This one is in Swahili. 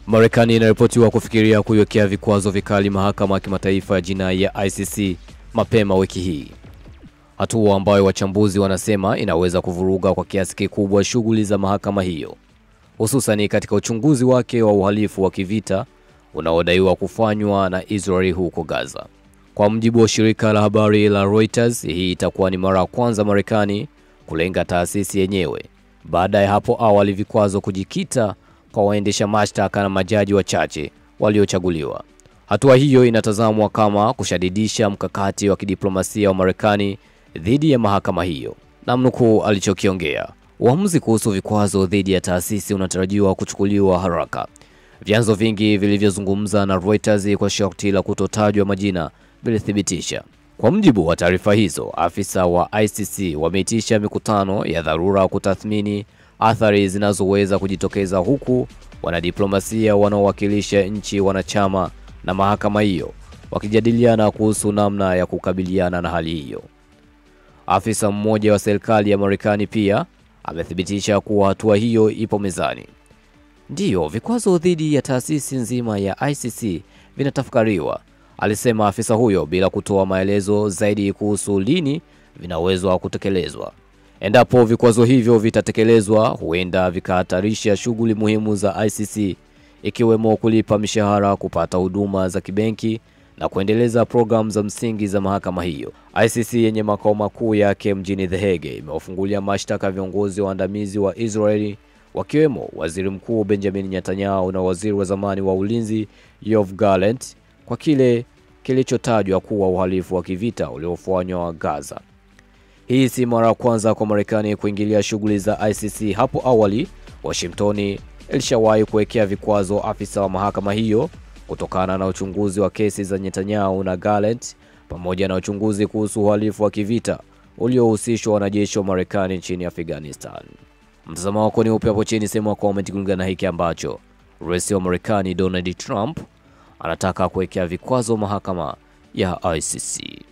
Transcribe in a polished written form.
Marekani inaripotiwa kufikiria kuiwekea vikwazo vikali mahakama ya kimataifa ya jinai ya ICC mapema wiki hii, hatua ambayo wachambuzi wanasema inaweza kuvuruga kwa kiasi kikubwa shughuli za mahakama hiyo, hususan katika uchunguzi wake wa uhalifu wa kivita unaodaiwa kufanywa na Israeli huko Gaza. Kwa mujibu wa shirika la habari la Reuters, hii itakuwa ni mara ya kwanza Marekani kulenga taasisi yenyewe baada ya hapo awali vikwazo kujikita kwa waendesha mashtaka na majaji wachache waliochaguliwa. Hatua hiyo inatazamwa kama kushadidisha mkakati wa kidiplomasia wa Marekani dhidi ya mahakama hiyo. Namnukuu alichokiongea: uamuzi kuhusu vikwazo dhidi ya taasisi unatarajiwa kuchukuliwa haraka. Vyanzo vingi vilivyozungumza na Reuters kwa sharti la kutotajwa majina vilithibitisha. Kwa mujibu wa taarifa hizo, afisa wa ICC wameitisha mikutano ya dharura kutathmini athari zinazoweza kujitokeza, huku wanadiplomasia wanaowakilisha nchi wanachama na mahakama hiyo wakijadiliana kuhusu namna ya kukabiliana na hali hiyo. Afisa mmoja wa serikali ya Marekani pia amethibitisha kuwa hatua hiyo ipo mezani. Ndiyo, vikwazo dhidi ya taasisi nzima ya ICC vinatafakariwa, alisema afisa huyo bila kutoa maelezo zaidi kuhusu lini vinaweza kutekelezwa. Endapo vikwazo hivyo vitatekelezwa, huenda vikahatarisha shughuli muhimu za ICC, ikiwemo kulipa mishahara, kupata huduma za kibenki na kuendeleza programu za msingi za mahakama hiyo. ICC yenye makao makuu yake mjini The Hague imewafungulia mashtaka viongozi waandamizi wa Israeli, wakiwemo Waziri Mkuu Benjamin Netanyahu na waziri wa zamani wa ulinzi Yoav Gallant kwa kile kilichotajwa kuwa uhalifu wa kivita uliofanywa Gaza. Hii si mara ya kwanza kwa Marekani kuingilia shughuli za ICC. Hapo awali, Washington ilishawahi kuwekea vikwazo afisa wa mahakama hiyo kutokana na uchunguzi wa kesi za Netanyahu na Gallant pamoja na uchunguzi kuhusu uhalifu wa kivita uliohusishwa wanajeshi wa Marekani nchini Afghanistan. Mtazamo wako ni upi hapo chini sehemu ya comment kulingana na hiki ambacho Rais wa Marekani Donald Trump anataka kuwekea vikwazo mahakama ya ICC?